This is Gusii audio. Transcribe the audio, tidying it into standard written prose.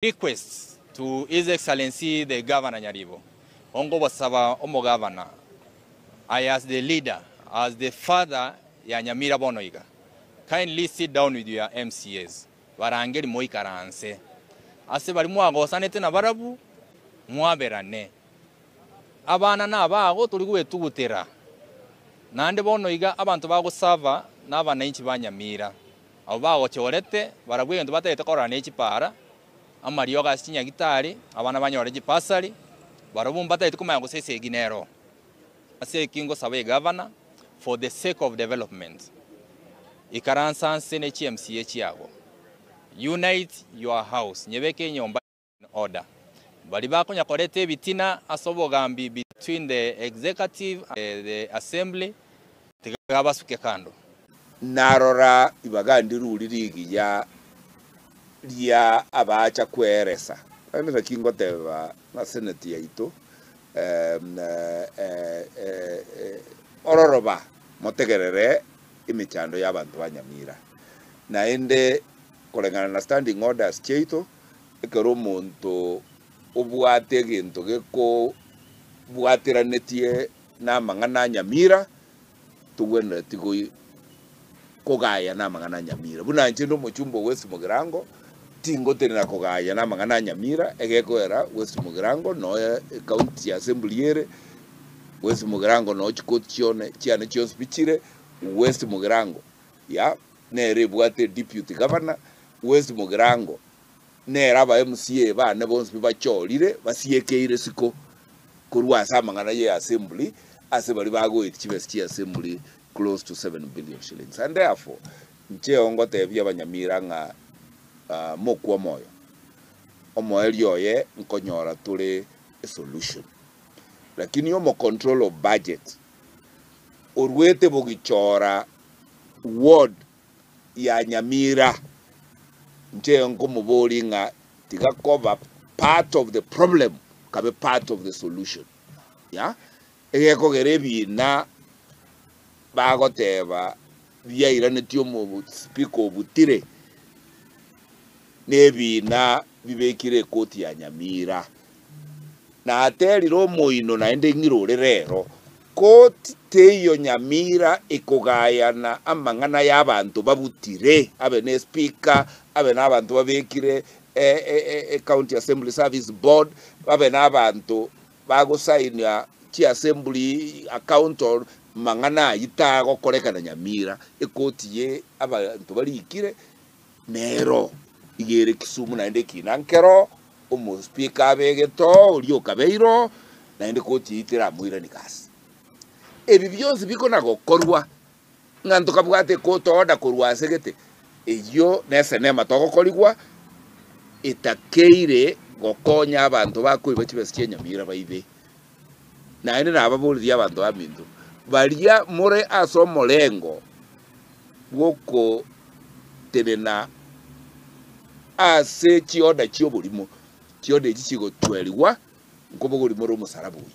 Request to His Excellency the Governor Nyaribo, ongobosaba omogavana aye as the leader, as the father ya Nyamira bono iga, kindly sit down with your MCAs, barangeri moikaranse ase baria mwagosanete nabarabwo, mwaberane. Abana nabago tori gwetugutera, naende bono iga abanto bagosava nabananchi ba Nyamira. Abwo bagochorete, barabwo egento batagete korora ne chipara, amariogo ase chinyagitari, abana banyore chibasari, barabwo mbatagete komanya gose esegi nero. Ase eki ngosaba egavana, for the sake of development, ikaransa nse ne chi MCA chiago, unite your house, nyebeke enyomba in order. Baria bakonya koreta ebitina ase obogambi between the executive and the assembly, tiga basuke kando. Narora ibaga ndiruri rigiya ria abaacha kweresa. Naende naki ngoteba ng'a senate yaito ororoba motegerere emechando y'abanto ba Nyamira. Naende koreng'ana na standing orders chiaito, ekero omonto obwate egento gekobwateranetie namang'ana a Nyamira, togwenereti kogaya namang'ana a Nyamira. Buna inche nde omochumba o West Mugirango, tingotenena kogaya namang'ana a Nyamira, egekoera West Mugirango noe ecounty assembly ere, West Mugirango noo chikoti chione chiane chionsi pi chire, West Mugirango ya nere ebwate deputy governor, West Mugirango nere aba MCA bane bonsi pi bachorire basiekeire isiko korwa ase amang'ana ye assembly ase baria bagoetia chibesa chia assembly close to 7 billion shillings and therefore incheo ngotebia abanyamira ng'a mokwe omoyo, omoerio oye nkonyora tore esolution lakini omo control of budget orwete bogichora ward ya Nyamira, inche nkomoboria ng'a tiga koba part of the problem kabe part of the solution ya egekogera ebina bagoteba biairanetie omo speaker obutire na ebina bibekire ekoti ya Nyamira. Naterire omoino naende ng'ire ore rero. Koti teiyo Nyamira ekogayana amang'ana y'abanto babutire, abe ne speaker, abe nabanto babekire County Assembly Service Board, babe nabanto bagosainia chiassembly account or mang'ana ayio tagokorekana Nyamira. Ekoti ye abanto barikire nero iga ere Kisumu naende ekina nkero. Omospeaker abegete oo, oria okabeire oo, naende koti eyio teramoiranie gasi. Ebi bionsi bikona gokorwa ng'a ntokabwate court order korwa ase gete, eyio nesenema togokorigwa etakeire gokonya abanto bakoiba chibesa chia Nyamira baibe. Naende nababoririe abanto baminto, baria more ase omorengo bw'ogotenena ase chioda chi'oborimo, chioda echi chigotwerigwa nkobogori more omosalaba oyio.